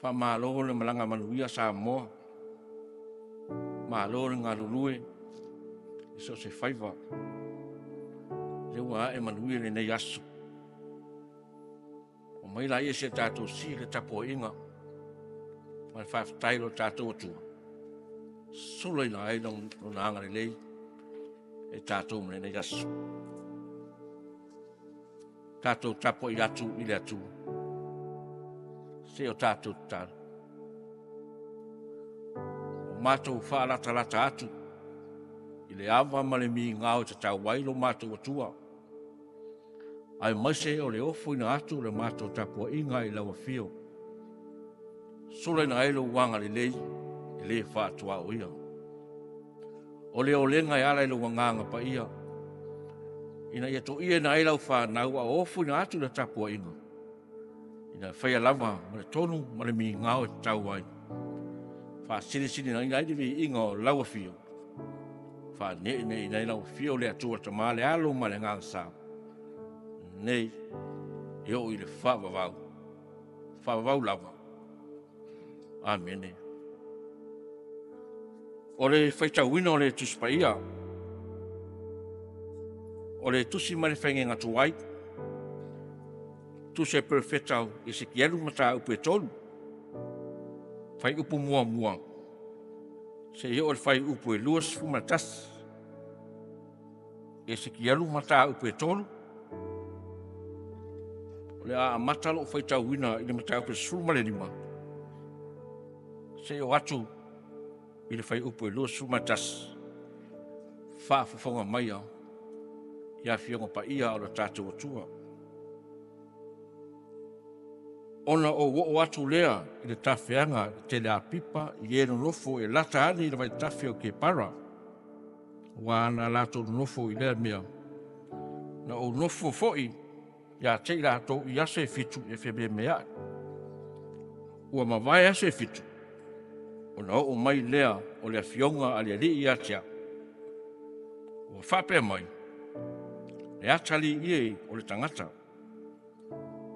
Faamalo le malaga manuia Samoa, malo le galulue i so o se faiva, o lea ua ae manuia lenei aso. Omai laia se i tatou sii le tapuaiga ma le faafetai i lo tatou Atua, sulaina ai Lona agalelei ia i tatou ma lenei aso. Tatou tapuai atu i le Atua se i o tatou tatalo. Ua matou faalatalata atu i le ava ma le migao e tatau ai lo matou Atua, aemaise o le ofoina atu o le matou tapuaiga i lau Afio, sulaina ai lou agalelei e le faatuaoia. O le olega e ala i lou Agaga Paia, ina ia toiaina ai lau fanau a o ofoina atu le tapuaiga, ina ia faia lava ma le tonu ma le migao e tatau ai, faasilisiliina ai le viiga o lau Afio, faaneeneeina ai lau Afio le Atua le Tama le Alo ma le Agaga Sa, nei e oo i le faavavau, faavavau lava. Amene. O le faitauina o le Tusi Paia, o le tusi mai le faigega tuai, tusi a le Perofeta o Esekielu mataupu e 3, fuaiupu 1 seia oo i le fuaiupu e 21. Esekielu mataupu e 3, o le a amata lou faitauina i le mataupu e 15 seia oo atu i le fuaiupu e 21. Faafofoga maia i Afioga Paia a lo tatou Atua. Ona ou oo atu lea i le tafeaga i Teleapipa i e nonofo e lata ane i le vaitafe o Kepara, aua na latou nonofo i lea mea. Na ou nofo foi ia te i latou i aso e fitu e fememeai. Ua mavae aso e fitu, ona oo mai lea o le Afioga a le Alii ia te au, ua faapea mai, “Le atalii e o le tagata,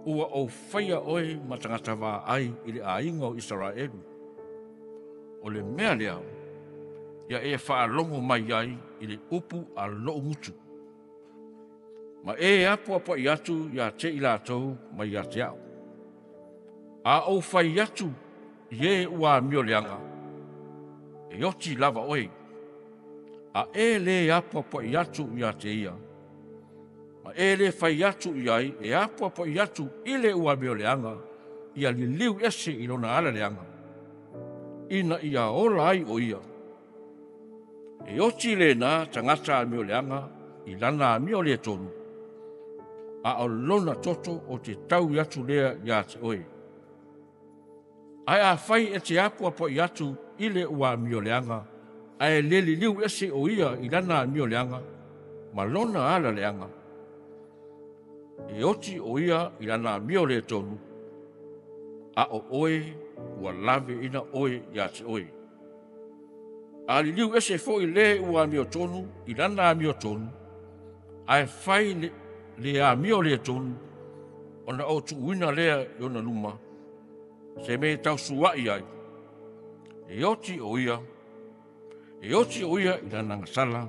ua ou faia oe ma tagata vaai i le aiga o Isaraelu. O le mea lea, ia e faalogo mai ai i le upu a lou gutu, ma e apoapoai atu ia te i latou mai ia te au. A ou fai atu i e ua amioleaga, e oti lava oe, a e le apoapoai atu ia te ia, ma e le fai atu i ai e apoapoai atu i le ua amioleaga ia liliu ese i lona ala leaga, ina ia ola ai o ia, e oti lena tagata amioleaga i lana amio le tonu, a o lona toto ou te taui atu lea ia te oe. Ae afai e te apoapoai atu i le ua amioleaga, ae le liliu ese o ia i lana amioleaga ma lona ala leaga, e oti o ia i lana amio le tonu, a o oe ua laveaiina oe ia te oe. A liliu ese foi le ua amiotonu i lana amiotonu, ae fai le amio le tonu, ona ou tuuina lea i ona luma se mea e tausuai ai, e oti o ia i lana agasala,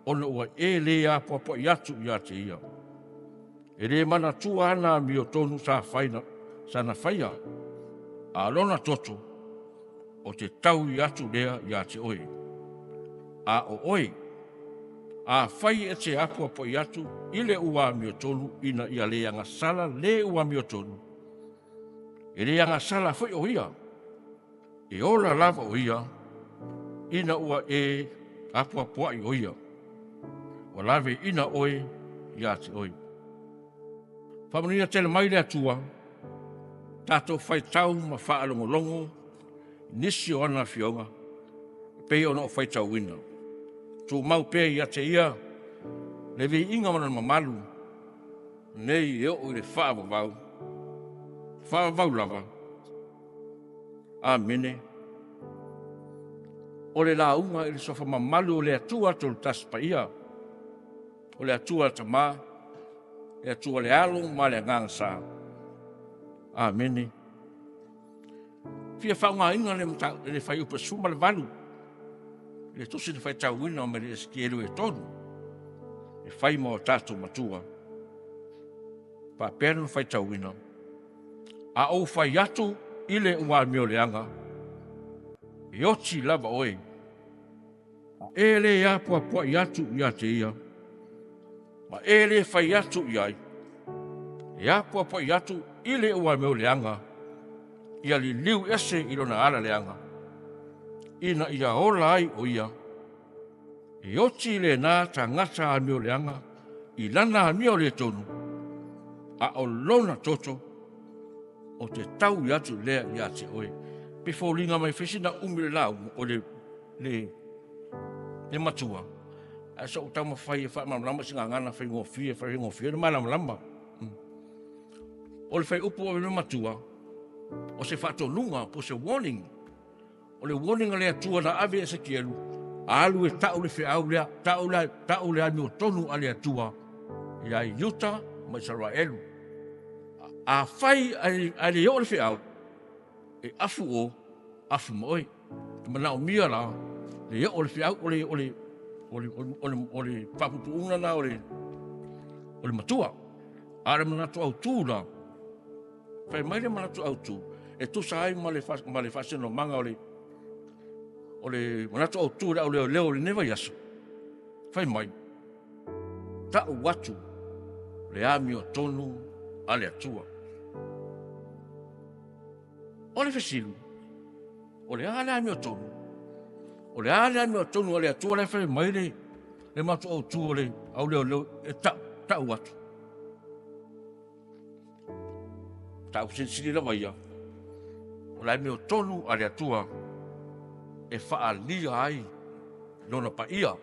ona ua e le apoapoai atu ia te ia. E le manatua ana amiotonu sa na faia, a o lona toto ou te taui atu lea ia te oe. A o oe, afai e te apoapoai atu i le ua amiotonu ina ia le agasala le ua amiotonu, e le agasala foi o ia, e ola lava o ia, ina ua e apoapoai o ia, ua laveaiina oe ia te oe. Faamanuia tele mai le Atua, tatou faitau ma faalogologo i nisi o ana Afioga e pei ona ou faitauina. Tumau pea ia te Ia le viiga ma Lona mamalu, nei e oo i le faavavau, faavavau lava. Amene. O le lauga i le Suafa mamalu o le Atua Toolutasi Paia, o le Atua le Tama, le Atua le Alo ma le Agaga Sa. Amene. Fia faaaogaina le le fuaiupu e 18 i le tusi na faitauina mai le Esikielu e 3, e fai ma o tatou matua. Faapea lona faitauina, “A ou fai atu i le ua amioleaga, e oti lava oe, a e le apoapoai atu ia te ia, ma e le fai atu i ai, e apoapoai atu i le ua amioleaga, ia liliu ese i lona ala leaga, ina ia ola ai o ia, e oti lena tagata amioleaga i lana amio le tonu, a o lona toto ou te taui atu lea ia te oe.” E pei e foliga mai fai sina umi o le lauga, o le matua, ae se i ou taumafai e faamalamalama i se gagana faigofie e faigofie ai ona malamalama. O le fuaiupu ua avea ai ma matua, o se faatonuga po o se warning. O le warning a le Atua na ave i Esikielu, alu e tau le feau lea, tau le amiotonu a le Atua ia Iuta ma Isaraelu. Afai ae le oo le feau, e afu o, afu ma oe. E manaomia la le oo o le feau, o le faapuupuuga lena o le matua. A o le manatu autu la, fai mai le manatu autu e tusa ai ma le faasinomaga o le manatu autu o le Aoleoleo o lenei vaiaso, fai mai, tau atu le amiotonu a le Atua. O le fesili, o le a le amiotonu? O le a le amiotonu a le Atua la e fai mai le matou autu o le auleoleo e tau atu? Mataupu silisili lava ia, o le amiotonu a le Atua e faaalia ai Lona paia,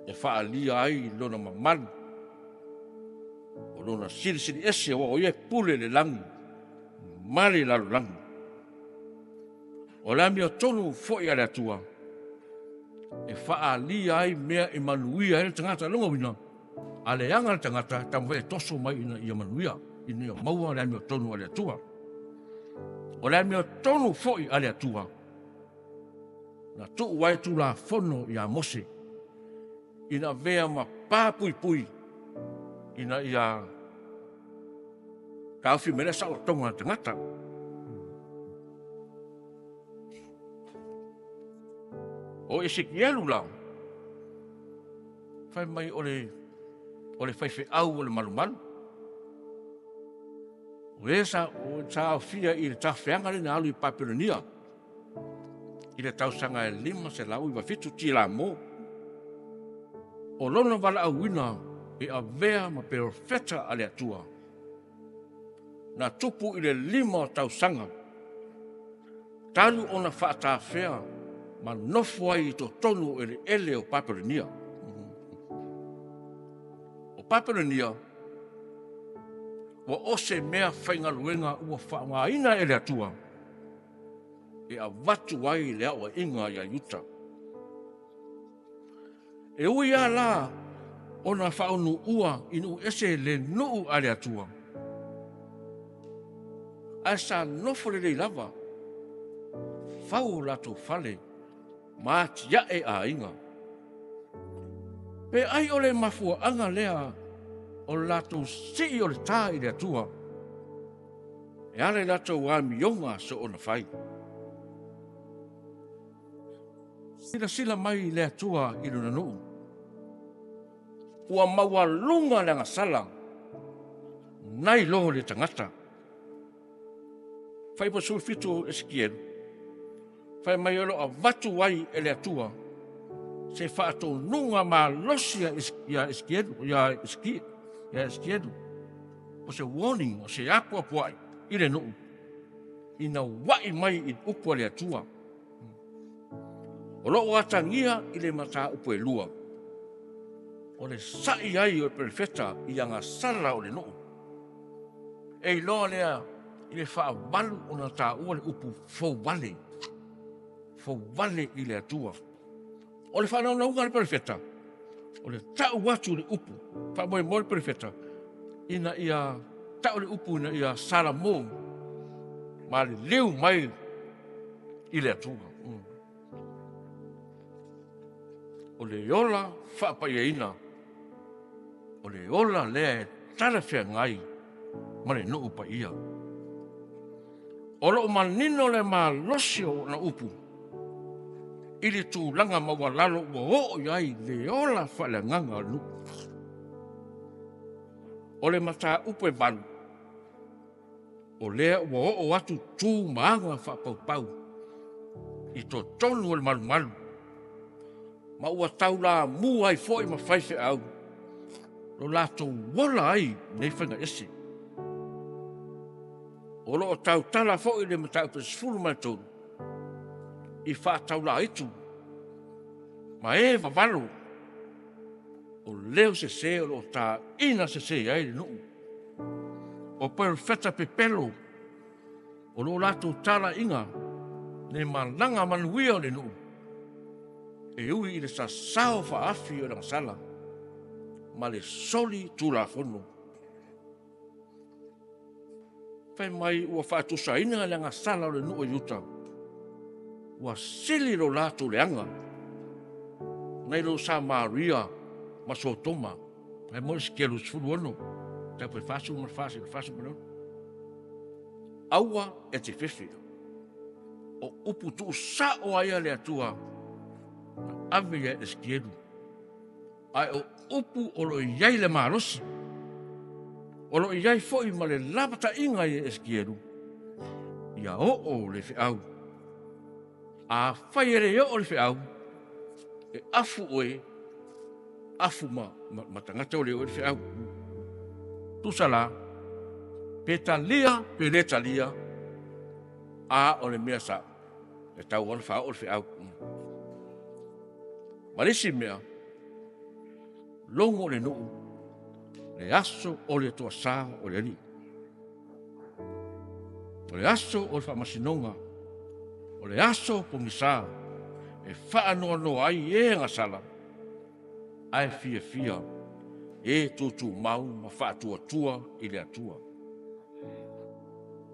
e faaalia ai Lona mamalu, o Lona Silisili Ese aua o Ia e pule i le lagi ma le lalolagi. O le amiotonu foi a le Atua e faaalia ai mea e manuia ai le tagata. O lona uiga, a leaga le tagata, e taumafai e toso mai ina ia manuia, ina ia maua le amiotonu a le Atua. O le amiotonu foi a le Atua na tuu ai Tulafono ia Mose, ina avea ma pa puipui ina ia taofi mai ai le saolotoga o le tagata. O Esikielu la, fai mai o le faifeau o le malumalu. O e sa aofia i le tafeaga lea na alu i Papelonia i le tausaga e 597 Tilamo. O lona valaauina e avea ma perofeta a le Atua, na tupu i le 5 o tausaga talu ona faatafea ma nofo ai i totonu o eleele o Papelonia. O Papelonia ua o se meafaigaluega ua faaaogaina e le Atua e avatu ai le aoaiga ia Iuta. E ui lava la ona faaunuua i nuu ese le nuu a le Atua, ae sa nofo lelei lava, fau o latou fale ma atiae aiga. Pe ai o le mafuaaga lea o le latou sii o le ta i le Atua e ala i latou amioga soonafai. Silasila mai le Atua i Lona nuu, ua maualuga le agasala nai lo le tagata. Fuaiupu 17 o Esikielu, fai mai o lo o avatu ai e le Atua se faatonuga malosi ia Esikielu, o se warning, o se apoapoai i le nuu, ina uai mai i upu a le Atua. O lo o atagia i le mataupu e 2, o le sai ai o le perofeta i agasala o le nuu. E iloa lea i le faavalu ona taua le upu fouvale, fouvale i le Atua. O le faanaunauga a le perofeta, o le tau atu o le upu, faamoemoe le perofeta ina ia tau le upu ina ia salamo. Maliliu mai i le Atua. O le ola faapaiaina, o le ola lea e talafeagai ma le nuu paia. O lo o manino le malosi o ona upu i le tulaga maualalo ua oo i ai le ola faaleagaga o le nuu. O le mataupu e 8, o lea ua oo atu tu ma aga faapaupau i totonu o le malumalu, ma ua taulamua ai foi ma faifeau lo latou ola ai i lenei faiga ese. O lo o tautala foi le mataupu e 13 i faataulaitu ma e vavalo o leo sese o lo o taina sese ai le nuu. O perofeta pepelo o lo o latou talaiga le malaga manuia o le nuu, e ui ina sasao faaafi o le agasala ma le soli tulafono. Fai mai ua faatusaina le agasala o le nuu o Iuta, ua sili lo latou leaga nai lo Samaria ma Sotoma. O lena e maua i Esekielu 16, mataupu e 44 seia 46. Aua e te fefe, o upu tuusao lava ia a le Atua na ave ia Esikielu, ae o upu o lo o i ai le malosi, o lo o i ai foi ma le lapataiga i Esikielu, ia oo le feau. Afai e le oo le feau, e afu oe, afu ma tagata ua le oo i ai le feau. Tusa la, pe talia pe le talia, a o le mea sao, e tatau lava ona faaoo le feau. Ma le isi mea, logo le nuu le aso o le toasa o le Alii. O le aso o le faamasinoga, o le aso pogisa e faanoanoa ai e gasala ae fiafia e tutumau ma faatuatua i le Atua.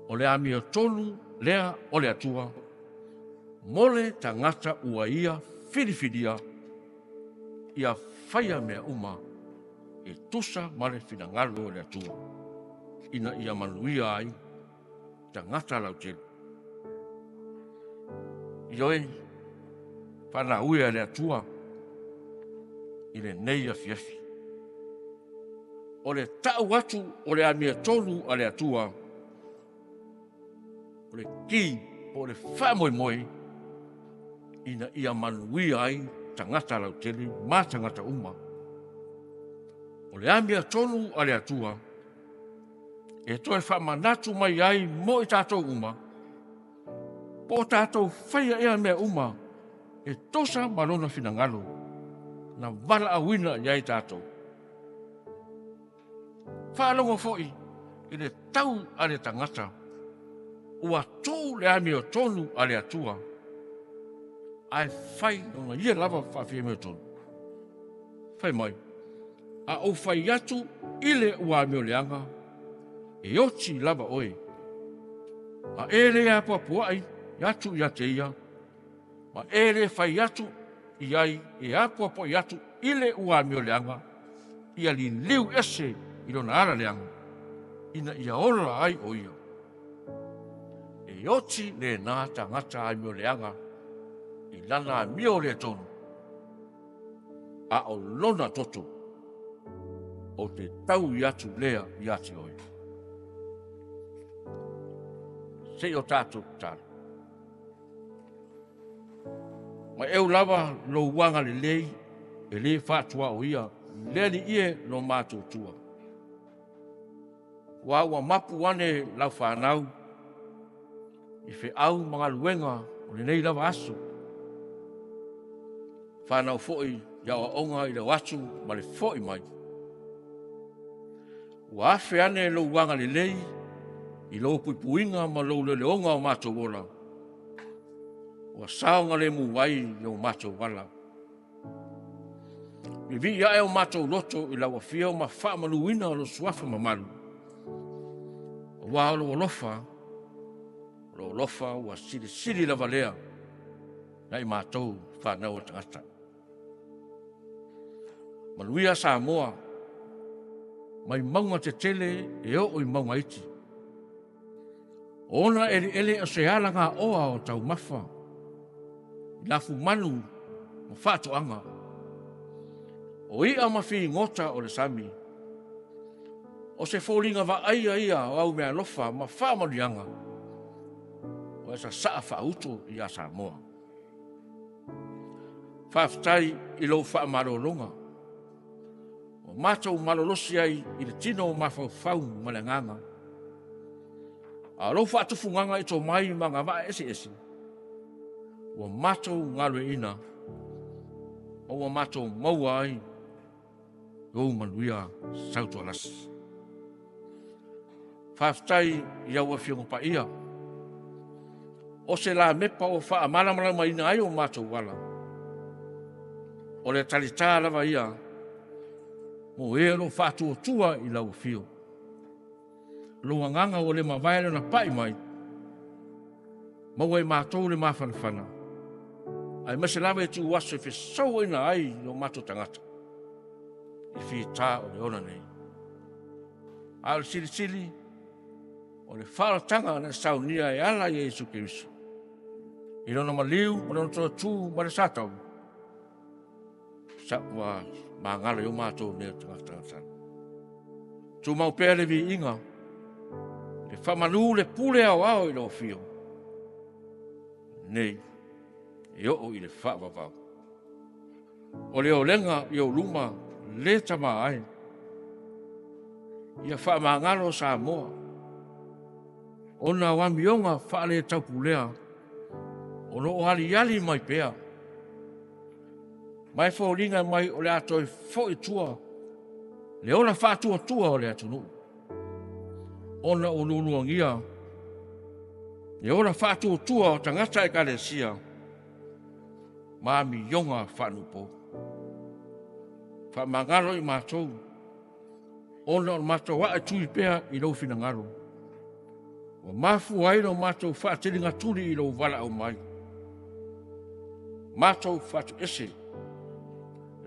O le amiotonu lea o le Atua mo le tagata ua Ia filifilia ia faia mea uma e tusa ma le finagalo o le Atua, ina ia manuia ai tagata lautele. Ioe, faana e le Atua i lenei afiafi. O le tau atu o le amiotonu a le Atua, o le ki po o le faamoemoe ina ia manuia ai tagata lautele ma tagata uma. O le amiotonu a le Atua e toe faamanatu mai ai mo i tatou uma, po o tatou faia ea mea uma e tusa ma Lona finagalo na valaauina i ai tatou. Faalogo foi i le tau a le tagata ua tuu le amiotonu a le Atua ae fai lona ia lava faafiamiotonu. Fai mai, a ou fai atu i le ua amioleaga, e oti lava oe, a e le apoapoai atu ia te ia, ma e le fai atu i ai e apoapoai atu i le ua amioleaga, ia liliu ese i lona ala leaga, ina ia ola ai o ia. E oti lena tagata amioleaga i lana amio le tonu, a o lona toto ou te taui atu lea ia te oe. Se i o tatou tatalo. Mai eu lava lou agalelei e le faatuaoia le Alii e lo matuatua, aua ua mapu ane lau fanau i feau ma galuega o lenei lava aso, fanau foi i aoaoga i le o atu ma le foi mai. Ua afe ane lou agalelei i lou puipuiga ma lou leoleoga o matou ola, ua saogalemu ai o matou ala. Vivii ae o matou loto i lau afio ma faamanuina lou suafa mamalu, aua o lou alofa Lou alofa ua silisili lava lea na i matou fanau a tagata. Manuia Samoa mai mauga tetele e oo i mauga iti. O ona eleele o se alagaoa o taumafa, i lafumanu ma faatoaga, o ia ma figota o le sami, o se foliga vaaia ia o au meaalofa ma faamanuiaga ua e sasaa faauto ia Samoa. Faafetai i lou faamalologa ua matou malolosi ai i le tino mafaufau ma le agaga, a o lou faatufugaga i tomai ma agavaa eseese ua matou galueaiina ma ua matou maua ai ou manuia sautualasi. Faafetai i au Afioga Paia, o se lamepa ua faamalamalamaina ai o matou ala, o le talita lava ia mo e o lo o faatuatua i lau afio. Lou Agaga ua le mavae lona pai mai, maua e matou le mafanafana aemaise lava ituaso e fesouaina ai o matou tagata i fita o le ola nei. A o le silisili, o le faaolataga na e saunia e ala ia Iesu Keriso i Lona maliu ma Lona toatu mai le sa taula, ua magalo ai o matou nei o tagata tagata. Tumau pea le viiga, le faamalu, le pule aoao i lou afio nei e oo i le faavavau. O le olega i ou luma le tama e, ia faamagalo Samoa ona o amioga faale-taupulea o lo o aliali mai pea, ma e foliga mai o le a toe foi i tua le ola faatuatua o le atunuu, ona ua lualuagia le ola faatuatua o tagata Ekalesia ma amioga faale-anupo. Faamagalo i matou ona o le matou ae tui pea i lou finagalo, ua mafua ai lo matou faasiligatuli i lou valaau mai, matou fatuese i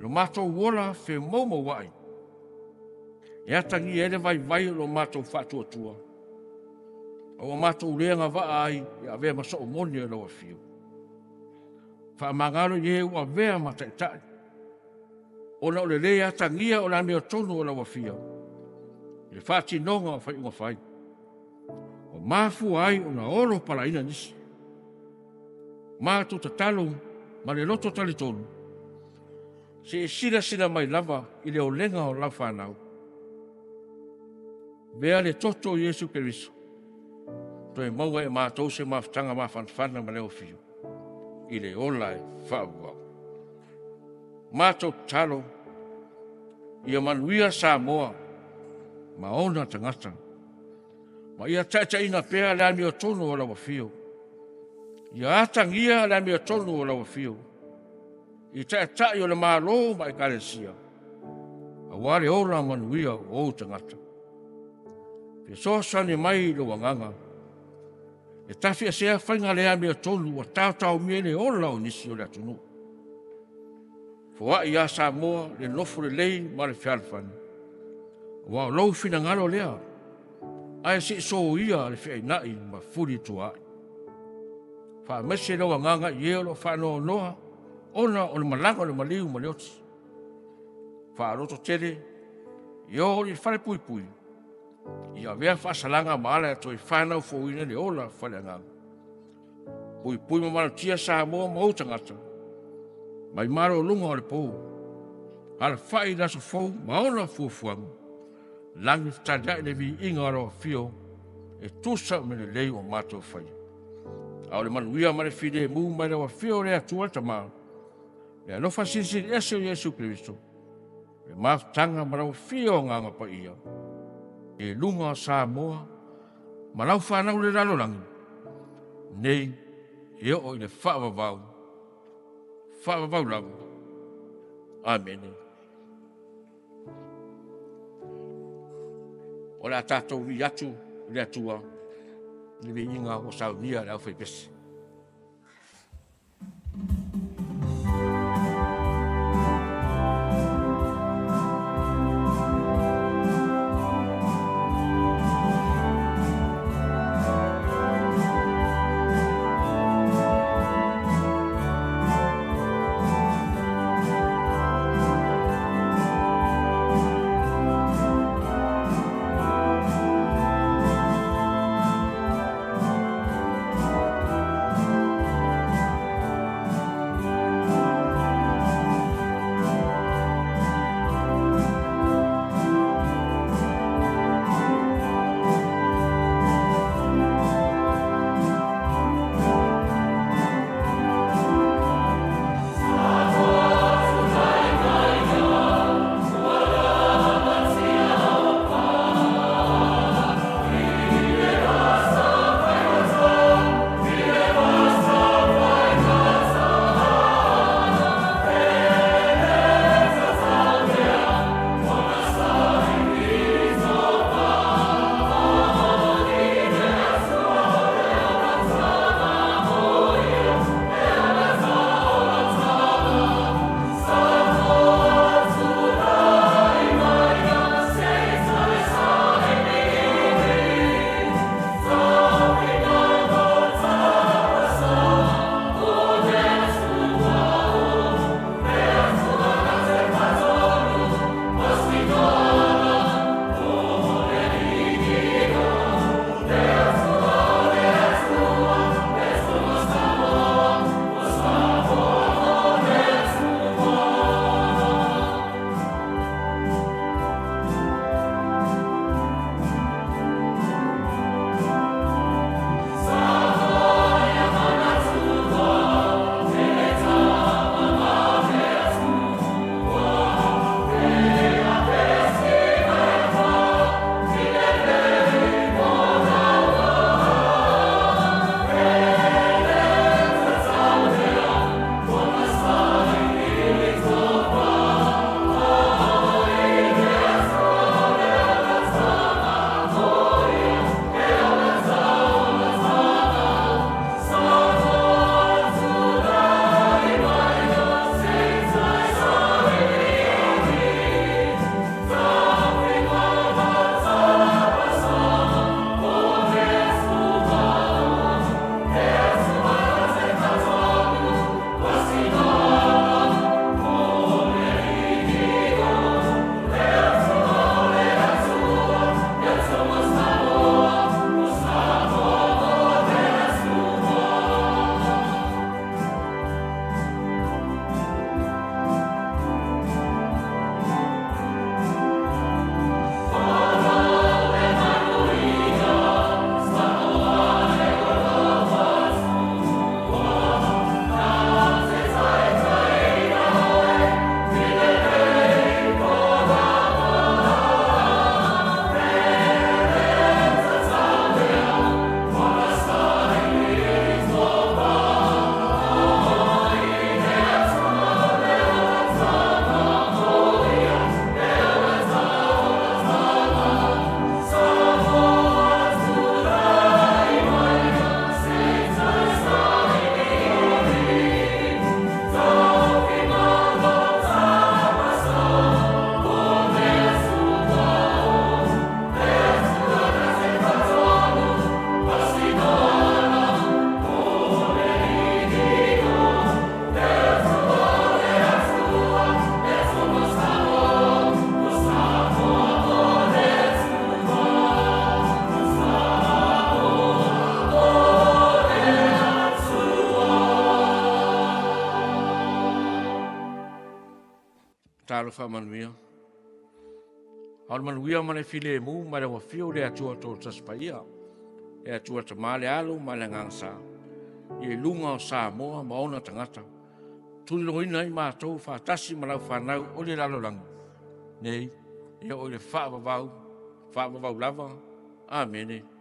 lo matou ola femoumouai, e atagia ai le vaivai o lo matou faatuatua, a ua matou le agavaa ai e avea ma soo moni o lau afio. Faamagalo e ua avea ma taitai ona o le le atagia o le amiotonu o lau Afio i le faatinoga o faaiuga fai, ua mafua ai ona olo palaina nisi. Matou tatalo ma le loto talitonu, se i e silasila mai lava i le olega o lau fanau. Avea le toto o Iesu Keriso, toe maua e matou se mafutaga mafanafana ma lau Afio i le ola e faavavau. Matou tatalo, ia manuia Samoa ma ona tagata, ma ia taitaiina pea le amiotonu o lau Afio. Ia atagia le amiotonu o lau Afio i Taitai o le Malo ma Ekalesia, aua le ola manuia o ou tagata. Fesoasoani mai i lou Agaga e tafiesea faiga le amiotonu ua taotaomia ai le ola o nisi o le atunuu. Foai ia Samoa le nofo lelei ma le fealofani, aua o lou finagalo lea, ae se i soia le feainai ma fefulituaai. Faamaise lou agaga i e o lo o faanoanoa ona o le malaga o le maliu ma le oti. Faalototele ia o i le falepuipui, ia avea faasalaga ma ala e toe fanau fouina ai le ola faaleagaga. Puipui ma malutia Samoa ma ou tagata mai malologa o le po. Alafai i le aso fou ma ona fuafuaga, lagi fetaliai le viiga o lau afio e tusa o mea lelei ua matou faia. A o le manuia ma le filemu mai lau afio le Atua le Tama, le alofa Silisili Ese o Iesu Keriso, le mafutaga ma lau Afio Agaga Paia, i luga o Samoa ma lau fanau i le lalolagi, nei e oo i le faavavau, faavavau lava. Amene. O le a tatou vivii atu i le Atua. I le viiga ua saunia e le aufaipese. Talofa manuia. A o le manuia ma le filemu ma le afio o le Atua Toatasi Paia, le Atua Tama le Alo ma le Agaga Sa, i luga o Samoa ma ona tagata. Tuliloaina ai matou faatasi ma lau fanau o le lalolagi nei, e oo i le faavavau, faavavau lava. Amene.